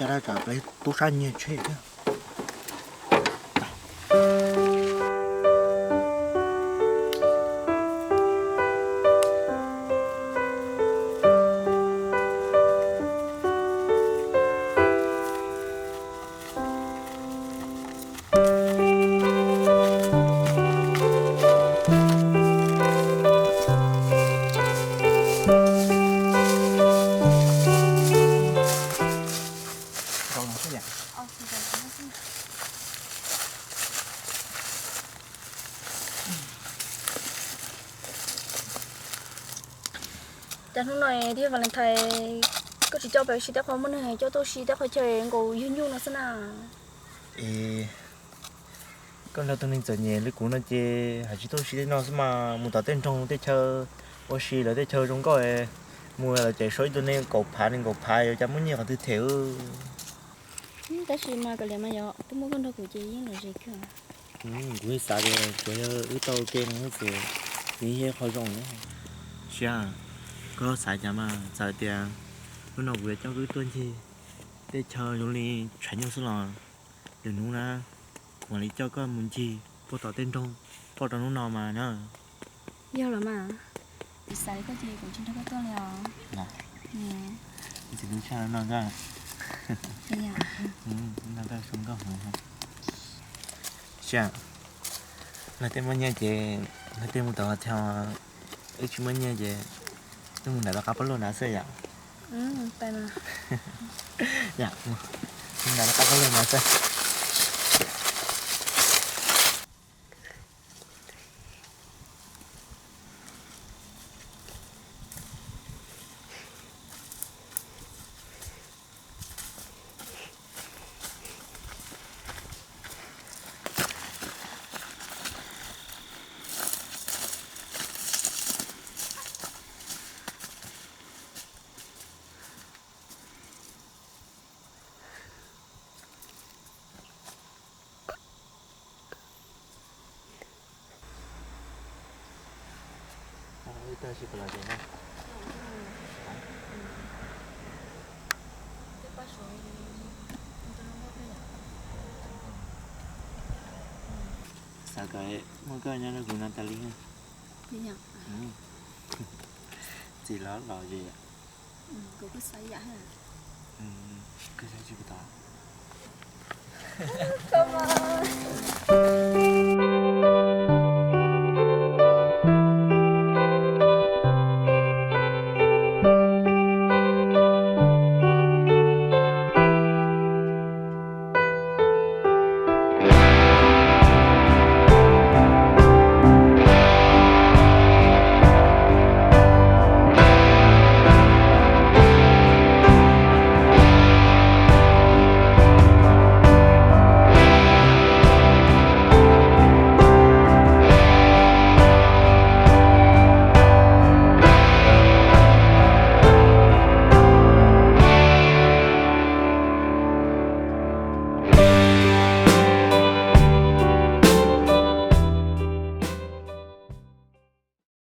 Dab tsam peb tub sab nyiag tsheb thiab. Cas hnub no thiab Valentine koj tsis coj peb ua si tej qhov muaj neeg, coj tuaj ua si tej qhov chaw nkaus yug nyuj no xwb na? Es koj nrog tus neeg txom nyem li kuv no ces hais tsis tuaj ua si tej no xwb mas, mus tom tej nroog tej chaw ua si lawv tej chaw zoo nkauj, mus lawv ces sau ib tug neeg kaum phav nees nkaum phav yuav cas muaj nyiaj qhov twg them. Tab sis mas kav liam mas yog twb muaj koj nrog kuv ces yeej lom zem kawg. Kuv xav tias tsuas yog wb tau ua ke no xwb, nws yog qhov zoo na. Siab, koj xav cas mas txawm tias hnub no kuv yuav coj wb tuaj ncig tej chaw zoo li tshav nyuj xwb los lwm hnub na, kuv mam li coj koj mus ncig puag tom tej nroog, puag rau hnub no mas na. Yog los mas, kuv xav li koj ces kuv tsis nrog koj tuaj li os. Txiv hlub tshaj no koj. No koj zoo nkauj heev. Siab, leej twg muaj nyiaj ces leej twg mus tom hotel, wb tsis muaj nyiaj ces wb mus nram lub qab pob luaj na xwb yom. Mus nram lub qab pob luaj na xwb. Xav kom muaj koj nyob rau kuv no tas li. Txiv los los ze. Koj xav tsis tau.